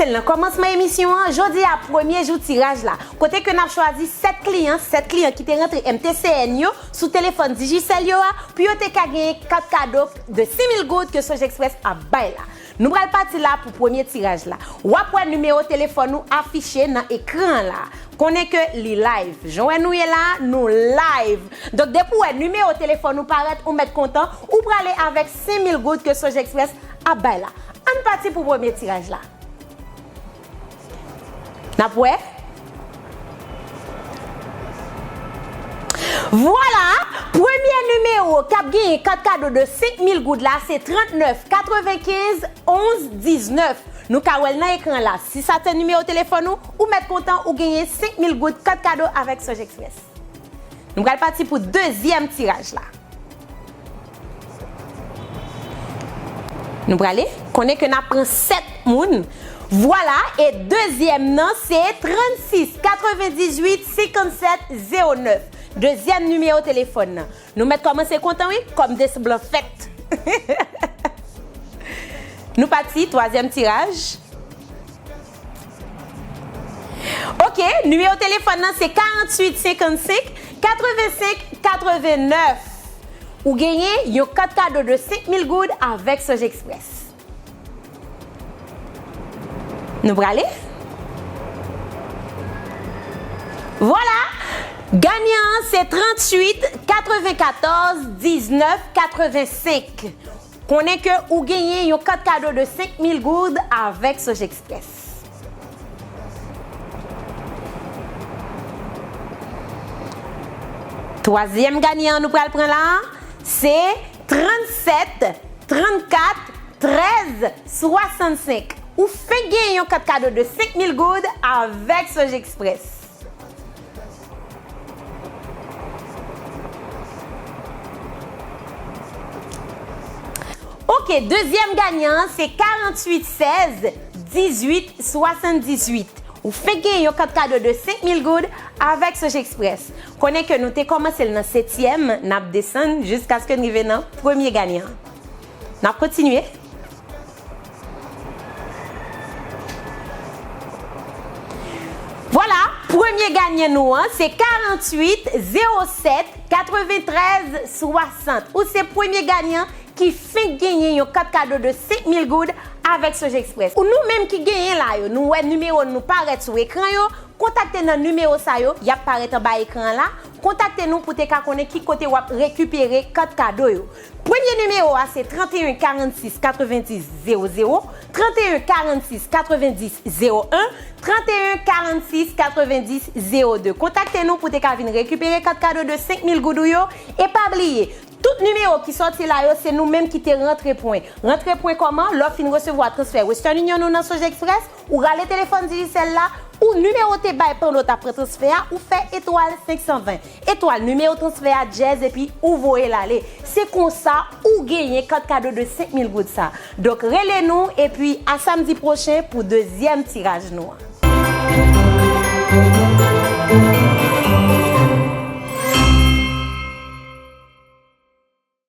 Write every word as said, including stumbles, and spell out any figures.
Nan kòmansman emisyon an, jodi a premye jou tiraj la, kote ke n ap chwazi sèt kliyan, sèt kliyan ki te rantre M T C N yo sou telefòn Digicel yo a, pou yo te ka genyen kat kado de sis mil goud ke Sojexpress ap bay la. Nou pral pati la pou premye tiraj la. W ap wè nimewo telefòn ou afiche nan ekran an la. Konnen ke li live. Jan w wè nou ye la, nou live. Donk, depi w wè nimewo telefòn ou parèt, ou mèt kontan, ou prale avèk senk mil goud ke Sojexpress ap bay la. Ann pati pou premye tiraj la. N ap wè. Vwala, premye nimewo k ap genyen kat kado de senk mil goud la, se trannèf katrevenkenz onz diznèf. Nou ka wè l nan ekran la. Si sa te nimewo telefòn ou, ou mèt kontan, ou genyen senk mil goud kat kado avèk Sojexpress. Nou pral pati pou dezyèm tiraj la. Nou prale? Konnen ke n ap pran sèt moun. Vwala, e dezyèm nan se trannsis katrevendizuit senkannsèt zewo nèf. Dezyèm nimewo telefòn nan. Nou mèt kòmanse kontan, wi, kòm de blan fèt. Nou pati, twazyèm tiraj. Ok, nimewo telefòn nan se karanntuit senkannsenk katrevensenk katrevennèf. Ou genyen yon kat kado de senk mil goud avèk Sojexpress. Nou prale? Vwala! Ganyan an se tranntuit katrevenkatòz diznèf katrevensenk. Konnen ke ou genyen yon kat kado de senk mil goud avèk Sojexpress. Twazyèm ganyan nou pral pran la, se trannsèt trannkat trèz swasannsenk. Ou fenk genyen yon kat kado de senk mil goud avèk Sojexpress. Ok, dezyèm ganyan an se karanntuit sèz dizuit swasanndizuit. Ou fenk genyen yon kat kado de senk mil goud avèk Sojexpress. Konnen ke nou te kòmanse l nan setyèm, n ap desann jiskaske n rive nan premye ganyan an. N ap kontinye. Vwala, premye ganyan nou an, se karanntuit zewo sèt katreventrèz swasant. Ou se premye ganyan ki fenk genyen yon kat kado de senk mil goud avèk Sojexpress. Ou nou menm ki genyen la yo, nou wè nimewo nou parèt sou ekran yo, kontakte nan nimewo sa yo, y ap parèt anba ekran an la. Kontakte nou pou te ka konnen ki kote w ap rekipere kat kado yo. Premye nimewo a se tranteyen karannsis katrevendis zewo zewo, tranteyen karannsis katrevendis zewo en, tranteyen karannsis katrevendis zewo de. Kontakte nou pou te ka vin rekipere kat kado de senk mil goud ou yo. E pa bliye, tout nimewo ki sòti la yo, se nou menm ki te rantre pwen. Rantre pwen kòman? Lè w fin resevwa transfè Western Union ou nan Sojexpress, ou rale telefòn Digicel la, ou nimewo te bay pandan w t ap pran transfè a, ou fè etwal senk san ven, etwal nimewo transfè a, dyèz, epi ou voye l ale. Se konsa ou genyen kat kado de senk mil goud sa. Donk, rele nou, epi a samdi pwochen pou dezyèm tiraj nou an.